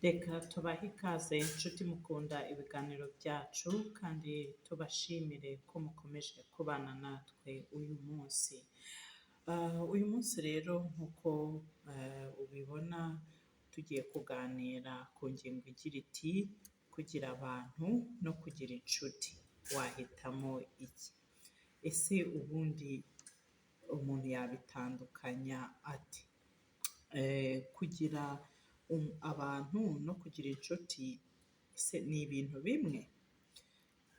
Reka tubahe ikaze inshuti mukunda ibiganiro byacu kandi tubashimire ko mukomeje kubana natwe uyu munsi. Uyu munsi rero nk'uko ubibona tugiye kuganira ku ngingo igira iti kugira abantu no kugira inshuti wahitamo iki? Ese ubundi umuntu yabitandukanya ate? Kugira abantu no kugira inshuti ese ni ibintu bimwe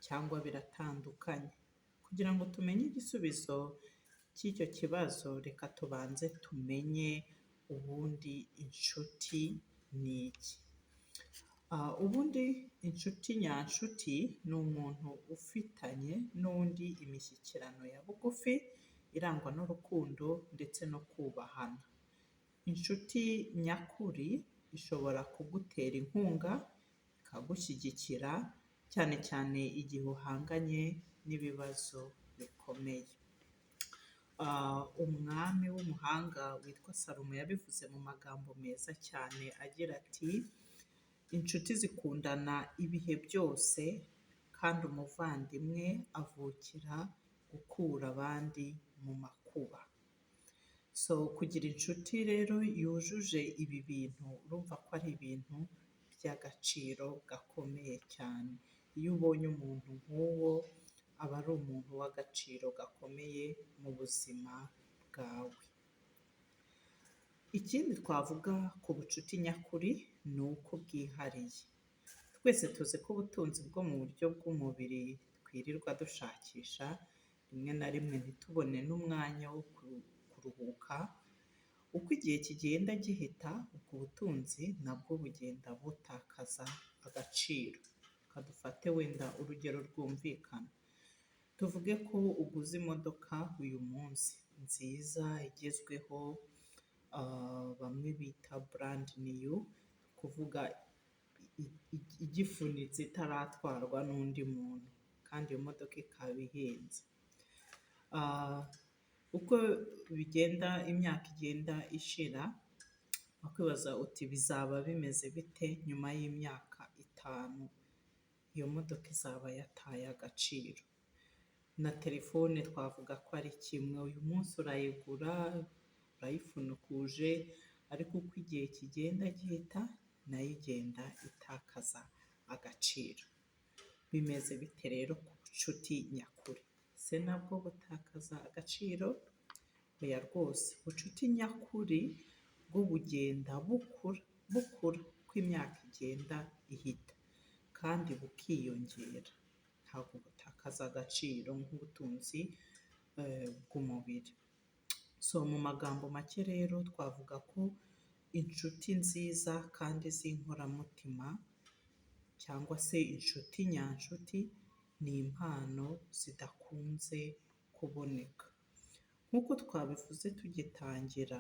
cyangwa biratandukanye? Kugira ngo tumenye igisubizo cy'icyo kibazo, reka tubanze tumenye ubundi inshuti ni iki? Ubundi inshuti nyanshuti ni umuntu ufitanye n'undi imishyikirano ya bugufi irangwa n'urukundo ndetse no kubahana. Inshuti nyakuri ishobora kugutera inkunga, ikagushyigikira cyane cyane igihe uhanganye n'ibibazo bikomeye. Umwami w'umuhanga witwa Salomo yabivuze mu magambo meza cyane agira ati inshuti zikundana ibihe byose kandi umuvandimwe avukira gukura abandi mu makuba. So kugira inshuti rero yujuje ibi bintu urumva ko ari ibintu by'agaciro gakomeye cyane. Iyo ubonye umuntu nk'uwo aba ari umuntu w'agaciro gakomeye mu buzima bwawe. Ikindi twavuga ku bucuti nyakuri ni uko bwihariye. Twese tuzi ko ubutunzi bwo mu buryo bw'umubiri twirirwa dushakisha, rimwe na rimwe ntitubone n'umwanya wo kuruhuka, uko igihe kigenda gihita, ubwo butunzi nabwo bugenda butakaza agaciro. Reka dufate wenda urugero rwumvikana. Tuvuge ko uguze imodoka uyu munsi nziza igezweho, bamwe bita brand new, kuvuga igifunitse itaratwarwa n'undi muntu kandi iyo modoka ikaba ihenze. Uko bigenda imyaka igenda ishira, wakwibaza uti bizaba bimeze bite nyuma y'imyaka 5? Iyo modoka izaba yataye agaciro. Na telefone twavuga ko ari kimwe, uyu munsi urayigura urayifunukuje ariko uko igihe kigenda gihita nayo igenda itakaza agaciro. Bimeze bite rero ku bucuti nyakuri? Ese nabwo butakaza agaciro? Oya rwose, ubucuti nyakuri bwo bugenda bukura bukura uko imyaka igenda ihita kandi bukiyongera, ntabwo butakaza agaciro nk'ubutunzi bw'umubiri. So mu magambo make rero twavuga ko inshuti nziza kandi z'inkoramutima cyangwa se inshuti nyanshuti ni impano zidakunze kuboneka. Nk'uko twabivuze tugitangira,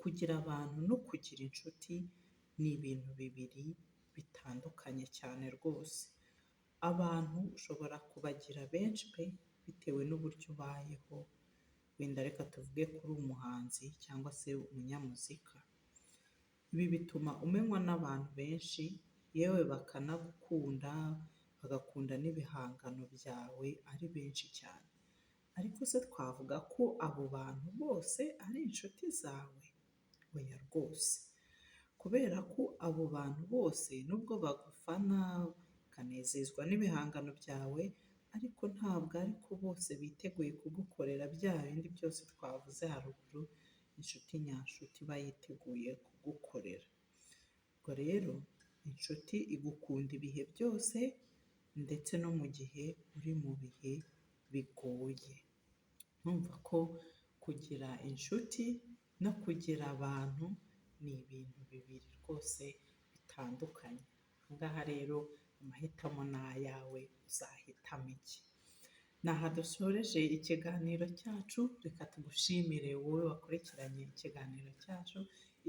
kugira abantu no kugira inshuti ni ibintu bibiri bitandukanye cyane rwose. Abantu ushobora kubagira benshi pe bitewe n'uburyo ubayeho, wenda reka tuvuge ko uri umuhanzi cyangwa se umunyamuzika. Ibi bituma umenywa n'abantu benshi, yewe bakanagukunda, bagakunda n'ibihangano byawe ari benshi cyane. Ariko se twavuga ko abo bantu bose ari inshuti zawe? Oya rwose. Kubera ko abo bantu bose nubwo bagufana, bakanezezwa n'ibihangano byawe, ariko ntabwo ariko bose biteguye kugukorera bya bindi byose twavuze haruguru, inshuti nyanshuti iba yiteguye kugukorera. Ubwo rero inshuti igukunda ibihe byose ndetse no mu gihe uri mu bihe bigoye. Urumva ko kugira inshuti no kugira abantu ni ibintu bibiri rwose bitandukanye. Aha ngaha rero amahitamo ni ayawe uzahitamo iki? Ni aha dusoreje ikiganiro cyacu, reka tugushimire wowe wakurikiranye ikiganiro cyacu,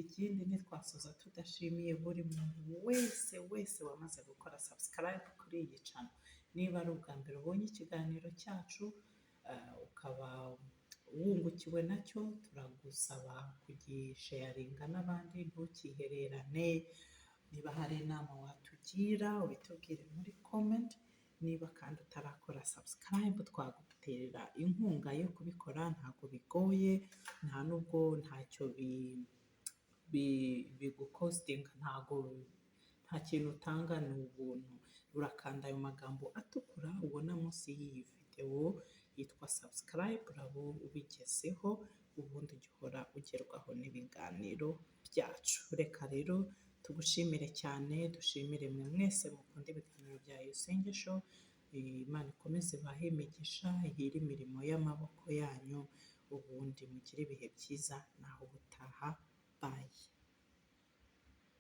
ikindi ntitwasoza tudashimiye buri muntu wese wese wamaze gukora subscribe kuri iyi channel. Niba ari ubwa mbere ubonye ikiganiro cyacu, ukaba wungukiwe nacyo, turagusaba kugisharinga n'abandi, ntukihererane. Niba hari inama watugira, ubitubwire muri comment. Niba kandi utarakora subscribe, twagutera inkunga yo kubikora. Ntabwo bigoye, nta nubwo ntacyo bigucostinga, ntabwo nta kintu utanga, ni ubuntu. Urakanda ayo magambo atukura ubona munsi y'iyi videwo yitwa subscribe, uraba ubigezeho, ubundi ujya uhora ugerwaho n'ibiganiro byacu. Reka rero tugushimire cyane, dushimire mwe mwese mukunda ibiganiro bya Usenge Show. Imana ikomeze ibahe imigisha, ihire imirimo y'amaboko yanyu, ubundi mugire ibihe byiza. Naho ubutaha, bye.